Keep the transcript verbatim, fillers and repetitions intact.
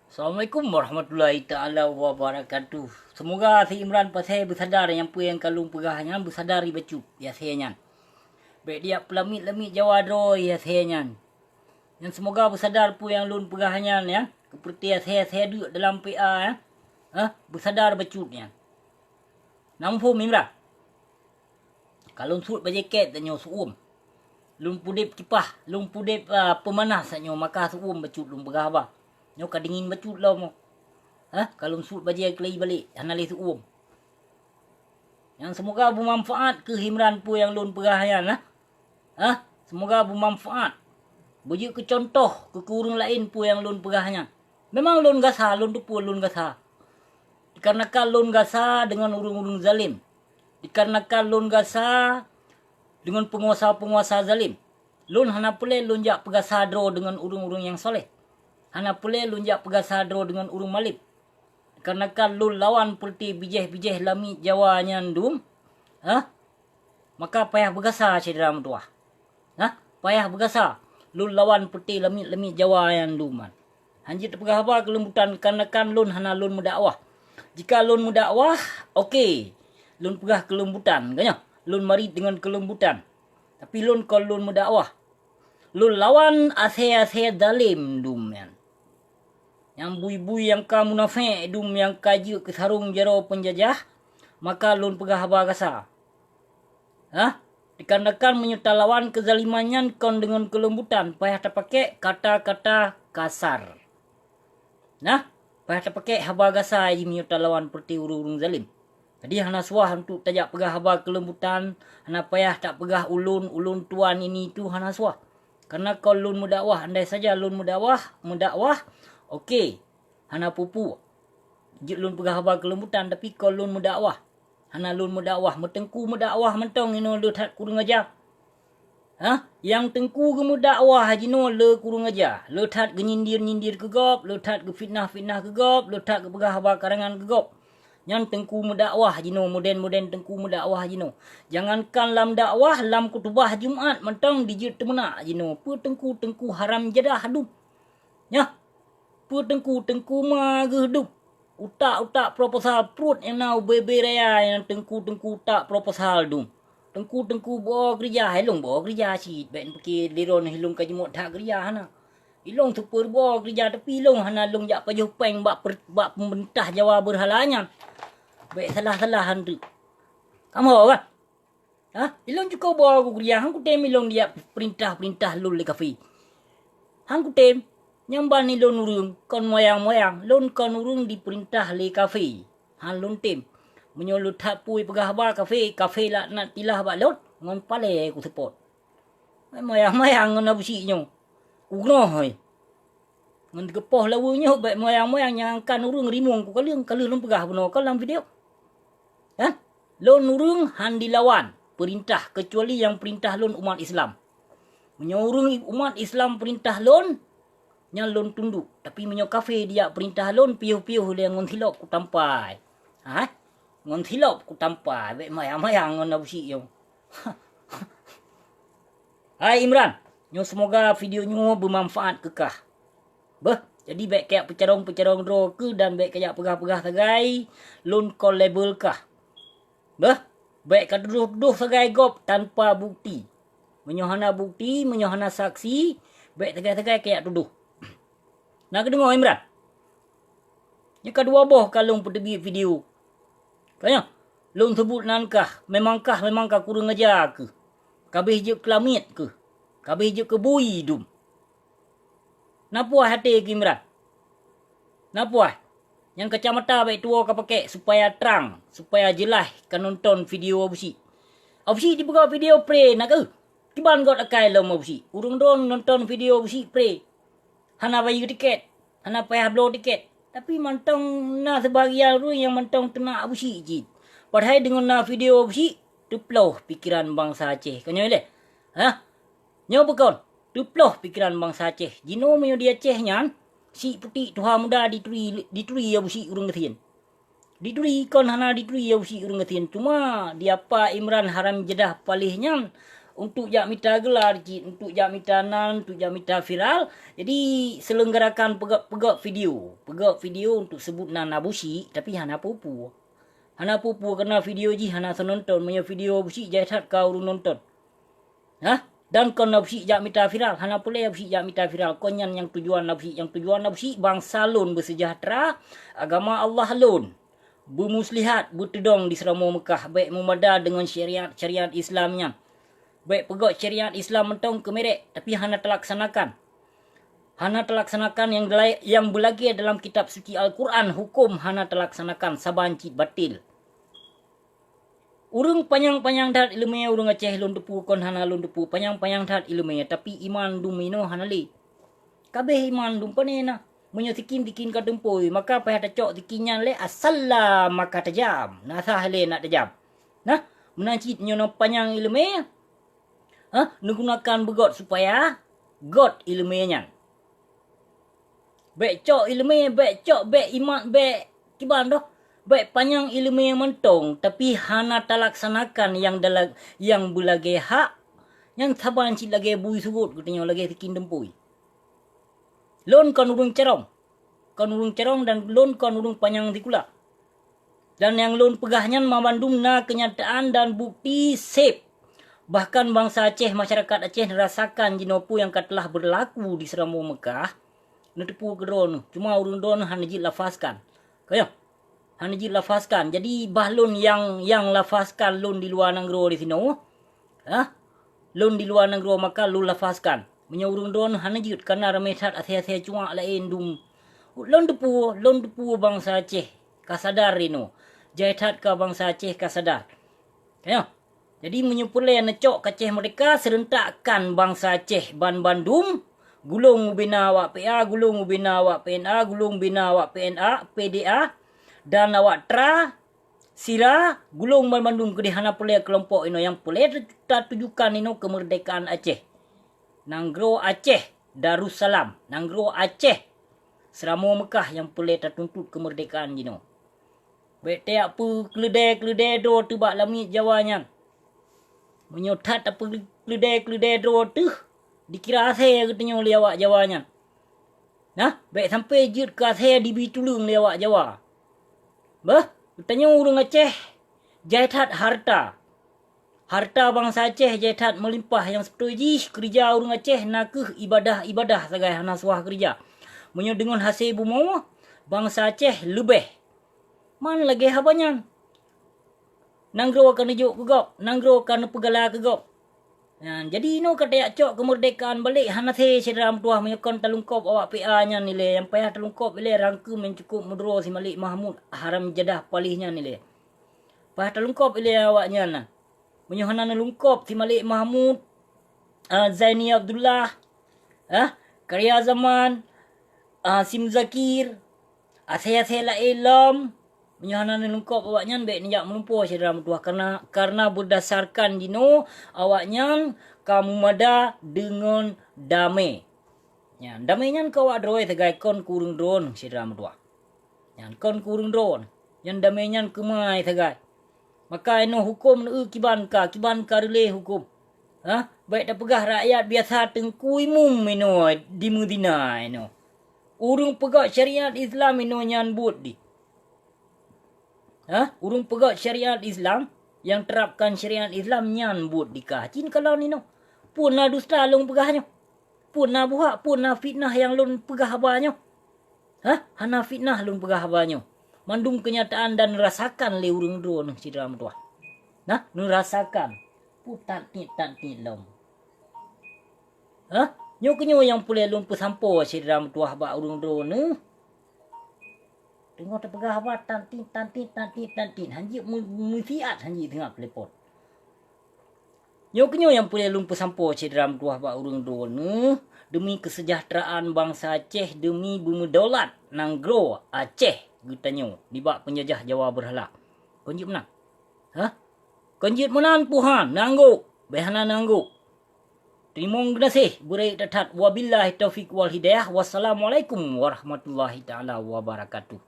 Assalamualaikum warahmatullahi taala wabarakatuh. Semoga si Imran Pasé beusadar nyang peue nyang ka lôn peugah nyan, beusadar bacut di asèe nyan. Bèk dijak peulamiet-lamiet Jawa droe di asèe nyan. Nyan semoga beusadar peue nyang lôn peugah nyan, ya. Keupeureuté asèe-asèe deuk dalam P A, ya. Hah? Beusadar bacut nyan. Na muphom, Imran? Ka lôn suet bajèe kèt tanyoe, seu-uem. Lôn peudép kipah, lôn peudép, ah, peumanas tanyoe, maka seu-uem bacut lôn peugah haba. Nyoe ka dingin bacut lom. Hah? Ka lôn suet bajèe keulai balek, hana lé seu-uem. Nyan semoga beumanfaat keu Imran peue nyang lôn peugah nyan, nah. Hah? Semoga beumanfaat. Beujeuet keu cuntoh keu, keu ureueng laén peue nyang lôn peugah nyan. Memang lôn gasa, lôn teupeue lôn gasa. Dikarenakan lôn gasa deungon ureueng-ureueng zalim. Dikarenakan lôn gasa deungon peunguasa-peunguasa zalim. Lôn hana peureulèe lôn jak peugasa droe deungon ureueng-ureueng nyang saleh. Hana peureulèe lôn jak peugasa droe deungon ureueng malém. Dikarenakan lôn lawan peureuté bijèh-bijèh lamiet Jawa nyan dum. Hah? Maka payah beugasa syedara meutuwah. Hah? Payah beugasa lôn lawan peureuté lamiet-lamiet Jawa nyan dum nyan. Hanjeuet teupeugah haba keuleumbutan, dikarenakan lôn hana lôn meudakwah. Jika lôn meudakwah, oke, lôn peugah keuleumbutan, ka nyoe, lôn marit deungon keuleumbutan. Tapi lôn kon lôn meudakwah. Lôn lawan asèe-asèe zalim dum nyan. Nyang bui-bui nyang ka munafék dum nyang ka jeuet keu sarong jaroe peunjajah, maka lôn peugah haba gasa. Hah? Dikarenakan meunyoe talawan keuzaliman nyan kon deungon keuleumbutan, payah tapakèk kata-kata kasar. Nah, payah tapakèk haba gasa jih meunyoe talawan peureuté ureueng-ureueng zalim. Jadi hana suah untuk tajak peugah haba keuleumbutan, hana payah tapeugah ulôn, ulôn tuan ini itu, hana suah. Karena kon lôn meudakwah, andai saja lôn meudakwah, meudakwah, oke, hana peue-peue. Jeuet lôn peugah haba keuleumbutan, tapi kon lôn meudakwah. Hana lôn meudakwah, meuteungku meudakwah mantong inoe le that kureueng aja. Hah? Nyang teungku geumeudakwah jinoe le kureueng aja, le that geunyindir-nyindir keu gob, le that geufitnah-fitnah keu gob, le that geupeugah haba karangan keu gob. Nyan teungku meudakwah jinoe, modern-modern teungku meudakwah jinoe. Jangankan lam dakwah, lam khutubah Jumat mantong dijeuet teumeunak jinoe. Peue teungku-teungku haram jadah dum. Nyoe, peue teungku-teungku ma geuh dum. Utak-utak proposal pruet nyang na ubé-bé raya nyang teungku-teungku utak proposal dum. Teungku-teungku beuo keurija, hai lôn beuo keurija cit, bèk neupike lé droeneuh ilôn ka jimuet that keurija, hana. Ilôn super beuo keurija, tapi ilôn hana lôn jak pajoh péng bak per-, bak peumeurintah Jawa beurhala nyan. Bèk salah-salah han teuk. Kamoe kan? Hah? Ilôn cukôp beuo kukeurija, han kutem ilôn dijak peurintah-peurintah lôn lé kafé. Han kutem, nyang ban ilôn ureueng kon moyang-moyang, lôn kon ureueng dipeurintah lé kafé. Han lôn tem. Meunyoe lôn that pui peugah haba kafé, kafé laknat tilah bak lôn, ngon palé kuseupôt. Moyang-moyang ngon Abusyik nyoe. Kugroh, hôi. Ngon teugeupôh laweue nyoe bèk moyang-moyang nyang kan ureueng rimueng kukaleueng, ka lheueh lôn peugah bunoe kon lam video. Hah? Lôn ureueng han dilawan peurintah, keucuali nyang peurintah lôn umat Islam. Meunyoe ureueng umat Islam peurintah lôn, nyan lôn tunduk. Tapi meunyoe kafé dijak peurintah lôn, piôh-piôh lé ngon silop kutampa. Hah? Ngon silop kutampa, bèk moyang-moyang ngon Abusyik nyoe. Hai Imran, nyoe semoga video nyoe beumanfaat keu kah. Beuh, jadi bèk kajak peucarông-peucarông droe keuh dan bèk kajak peugah-peugah sagai lôn kon label kah. Beuh, bèk katudoh-tudoh sagai gob tanpa bukti. Meunyoe hana bukti, meunyoe hana saksi, bèk sagai-sagai kajak tudoh. Na keudeungoe Imran? Nyoe ka dua boh ka lôn peuteubiet video. Ka nyoe, lôn seubut nan kah, memang kah, memang ka kureueng aja keuh. Ka abéh jeuet keulamiet keuh. Ka abéh jeuet keubui dum. Na puas até keu Imran? Na puas? Nyang kacamata bèk tuwoe ka pakèk supaya trang, supaya jeulaih ka nonton video Abusyik. Abusyik dipeugah video pré na keuh. Kiban göt akai lom Abusyik. Ureueng droe nonton video Abusyik pré. Hana bayeue tiket, hana payah bloe tiket. Tapi mantong na sibagian ureueng nyang mantong teunak Abusyik cit. Padahai deungon na video Abusyik, teuploh pikeran bansa Aceh. Ka nyoe lé? Hah? Nyoe bukon, teuploh pikeran bansa Aceh. Jinoe meunyoe di Aceh nyan, Syik Putik tuha muda dituri, dituri Abusyik ureueng gasien. Dituri kon hana dituri Abusyik ureueng gasien. Cuma di apa Imran haram jadah paléh nyan, untuk jak mita gelar cit, untuk jak mita nan, untuk jak mita viral. Jadi, selenggarakan peugöt-peugöt video. Peugöt video untuk sebut nan Abusyik, tapi hana peue-peue. Hana peue-peue, karena video jih hana seunonton. Meunyoe video Abusyik jai that ka ureuëng nonton. Hah? Dan kon Abusyik jak mita viral, hana peureulée Abusyik jak mita viral. Kon nyan nyang tujuan Abusyik, nyang tujuan Abusyik bansa lôn beuseujahteura, agama Allah lôn beumuslihat, beuteudong di Seuramoe Meukah, bék meumada deungon syariat-syariat Islam nyan. Bék peugöt syariat Islam mantong keu mirek, tapi hana talaksanakan. Hana talaksanakan nyang, nyang beulagée dalam Kitab Suci Al-Quran, huköm hana talaksanakan, saban cit batil. Ureuëng panyang-panyang that iéleumé ureuëng Aceh lôn teupeu kon hana lôn teupeu, panyang-panyang that iéleumé, tapi iman dum inoe hana lé. Kabéh iman dum pane na. Meunyoe sikin-sikin ka teumpôi, maka payah tacok sikin nyan lé asai lam maka tajam. Na sah lé nak tajam. Nah, meunan cit nyoe panyang iéleumé, ha, neugunakan beugöt supaya göt iéleumé nyan. Bék cok iéleumé, bék cok, bék iman, bék kiban doh. Bék panyang iéleumé mantong, tapi hana talaksanakan nyang dala-, nyang beulagée hak, nyan saban cit lagée bui sugot geutanyoe lagée sikin teumpôi. Lôn kon ureuëng carông. Kon ureuëng carông dan lôn kon ureuëng panyang sikula. Dan nyang lôn peugah nyan banmandum na keunyataan dan bukti seb. Bahkan bansa Aceh, masyarakat Aceh neurasakan jinoe peue nyang ka teulah beurlaku di Seuramoe Meukah, neuteupeue keu droeneuh, cuma ureuëng droeneuh hana jeuet lafazkan. Ka nyoe, hana jeuet lafazkan. Jadi, bah lôn nyang, nyang lafazkan lôn di luwa nanggroe disinoe, hah? Lôn di luwa nanggroe maka lôn lafazkan. Meunyoe ureuëng droeneuh hana jeuet, kana ramé that asée-asée cuak laén dum. Lôn teupeu, lôn teupeu bansa Aceh ka sadar inoe. Jai that ka bansa Aceh ka sadar. Ka nyoe. Jadi, meunyoe peureulée neucok keu Aceh Merdeka, seureuntak kan bansa Aceh banmandum, gulong ubena awak P A, gulong ubena awak P N A, gulong ubena awak P N A, P D A, dan awak TRA, SIRA, gulong banmandum keudeh, hana peureulée keulompok inoe, nyang peureulée tatujukan inoe keumeurdekaan Aceh. Nanggroe Aceh Darussalam, nanggroe Aceh Seuramoe Meukah nyang peureulée tatuntut keumeurdekaan jinoe. Bék tajak peukeuleudée-keuleudée droe teuh bak lamiet Jawa nyan. Meunyoe that tapeukeuleudée-keuleudée droe teuh, dikira asée geutanyoe lé awak Jawa nyan. Nah, bék sampoe jeuet keu asée dibi tuleueng lé awak Jawa. Beuh, geutanyoe ureuëng Aceh jai that hareuta. Hareuta bansa Aceh jai that meulimpah, nyang seubeutôi jih keureuja ureuëng Aceh na kheueh ibadah-ibadah sagai, hana suah keureuja. Meunyoe deungon hasé bumoe, bansa Aceh leubeh. Man lagée haba nyan. Nanggroe ka neujok keu gob, nanggroe ka neupeugala keu gob. Nyan, jadi inoe ka tajak cok keumeurdekaan balek hana asée syedara meutuwah, meunyoe kon talungkop awak P A nyan ilée, nyang payah talungkop ilée rangkeum nyang cukôp meudroe si Malik Mahmud, haram jadah paléh nyan ilée. Payah talungkop ilée awak nyan na. Meunyoe hana neulungkop si Malik Mahmud, ah, Zaini Abdullah, ah, Karya Zaman, ah, Sim Zakir, asée-asée laén lom, meunyoe hana neulungkop awak nyan, bék neujak meulumpoe syedara meutuwah, karna, karna beurdasarkan jinoe awak nyan ka meumada deungon damé. Nyan, damé nyan keu awak droe sagai, kon keu ureuëng droeneuh syedara meutuwah. Nyan kon keu ureuëng droeneuh, nyan damé nyan keu mai sagai. Maka inoe huköm neu kiban ka, kiban ka reulée huköm. Hah? Bék tapeugah rakyat biasa teungku imum inoe dimeuzina inoe. Ureuëng peugöt syariat Islam inoe nyan buet di. Hah? Ureuëng peugöt syariat Islam, nyang terapkan syariat Islam nyan buet di ka. Cit kalon inoe. Peue na dusta lôn peugah nyoe? Peue na buhak, peue na fitnah nyang lôn peugah haba nyoe? Hah? Hana fitnah lôn peugah haba nyoe. Mandum keunyataan dan neurasakan lé ureuëng droeneuh syedara meutuwah. Nah, neurasakan. Peue tantiet-tantiet lom. Hah? Nyoe keuh nyoe nyang peureulée lôn peusampoe syedara meutuwah bak ureuëng droeneuh. Teungoh tapeugah haba tantiet, tantiet, tantiet, tantiet. Hanjeuet meu-, meusiat hanjeuet teungoh telepon. Nyoe keuh nyoe nyang peureulée lôn peusampoe syedara meutuwah bak ureuëng droeneuh, deumi keuseujahteuraan bansa Aceh, deumi beumeudaulat nanggroe Aceh geutanyoe nibak peunjajah Jawa beurhala. Kon jeuet meunan. Hah? Kon jeuet meunan peue han, neuanggôk, bék hana neuanggôk. Teurimong geunaséh, beureuek that-that. Wabillahi taufiq wal hidayah. Wassalamualaikum warahmatullahi taala wabarakatuh.